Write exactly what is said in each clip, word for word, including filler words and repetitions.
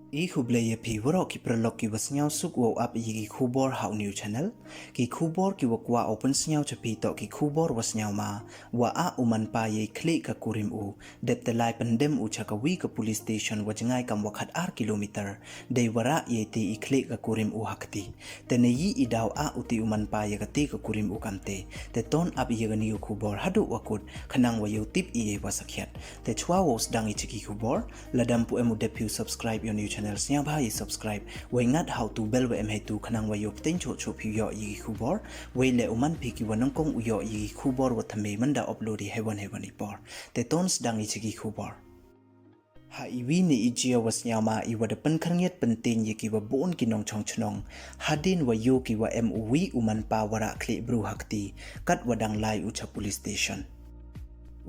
I khublei ïa phi waroh ki paralok ki wa sngewsuk wow ap ïa ki khubor ha u new channel. Ki khubor ki wa kwah u pynsngew cha phi toh ki khubor wa sngewma, wa ah u manpa ïa i khlieh ka kurim u, dep te lai pyndem u cha ka wi ka police station wa jngai kam wa khat ar kilometer, dei wa rah ïa i te i khlieh ka kurim u ha kti. Te ne i i daw ah u te u manpa ïa ka te ka kurim u kam te. Te ton ap ïa ka ni u khubor haduh wa kut, khnang wa ïoh tip i ïa wa sakhiat. Te chwa wow sdang i cha ki khubor, lada mpu em u dep phi u subscribe ïa u new channel, sngewbha ïa subscribe, wei ngat ha u tu bell wa em hei tu khnang wa ïoh pteng choh choh phi u ïoh ïa ki khubor, wei le u man phi ki wa nangkong u ïoh ïa ki khubor wa thymme mynda upload i hei wan hei wan i por. Te ton sdang i cha ki khubor. Ha i wi ni i jia wa sngewma i wa da pynkhyrngiat pynteng ïa ki wa bun ki nongchong chnong, hadien wa ïoh ki wa em u wi u manpa wa rah khlieh bru ha kti, kat wa dang lai u cha police station.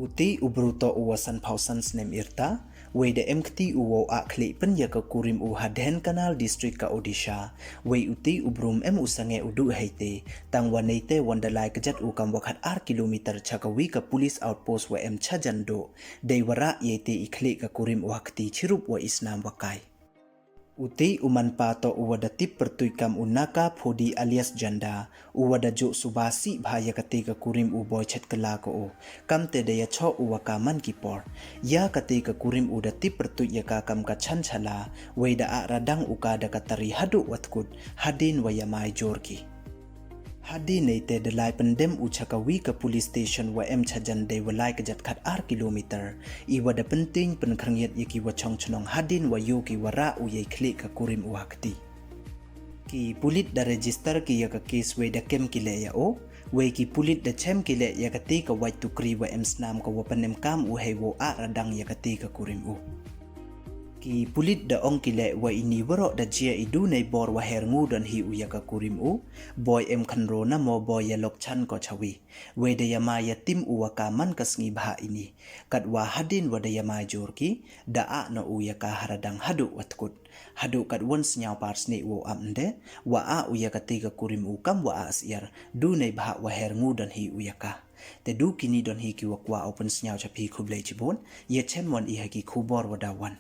U te u bru toh u wa san phaw san snem irta, wei da em kti u wow ah khlieh pyn ïa ka kurim u ha Dhenkanal district ka Odisha, wei u te u bru em u sangeh u duh hei te, tang wa nei te wan da lai kjat u kam wa khat ar kilometer cha ka wi ka police outpost wa em cha jan duh, dei wa rah ïa i te i khlieh ka kurim u ha kti chirup wa i snam wa kai. U te u manpa toh u wa da tip pyrtuit kam u Naka Phodi alias Janda, u wa da juh suba sih bha ïa ka te ka kurim u boi chet kylla ka u. Kam te da ïa choh u wa ka man ki por. Ïa ka te ka kurim u da tip pyrtuit ïa ka kam ka chan chala, wei da ah radang u ka da ka tari haduh wa tkut, hadien wa ïa mai jur ki. Hadien nei te da lai pyndem u cha ka wi ka police station wa em cha jan dei wa lai kjat khat ar kilometer, i wa da pynteng pynkhyrngiat ïa ki wa chong chnong hadien wa ïoh ki wa rah u ïa i khlieh ka kurim u ha kti. Ki pulit da register ki ïa ka case wei da kem ki leh ïa u, wei ki pulit da chem ki leh ïa ka te ka wait tukri wa em snam ka wa pynem kam u hei wow ah radang ïa ka te ka kurim u. Ki pulit da ong ki leh wa i ni waroh da jia i du nei bor wa her ngu don hi u ïa ka kurim u, boi em khynro na mo boi ïa lok chan ko cha wi. Wei da ïa ma ïa tim u wa ka man ka sngi bha i ni. Kat wa hadien wa da ïa ma jur ki, da ah na u ïa ka ha radang haduh wa tkut. Haduh kat wan sngew par snieh wow ap nde, wa ah u ïa ka te ka kurim u kam wa ah syiar, du nei bha wa her ngu don hi u ïa ka. Te du ki ni don hi ki wa kwah u pynsngew cha phi, khublei chibun, ïa chem wan i ha ki khubor wa da wan.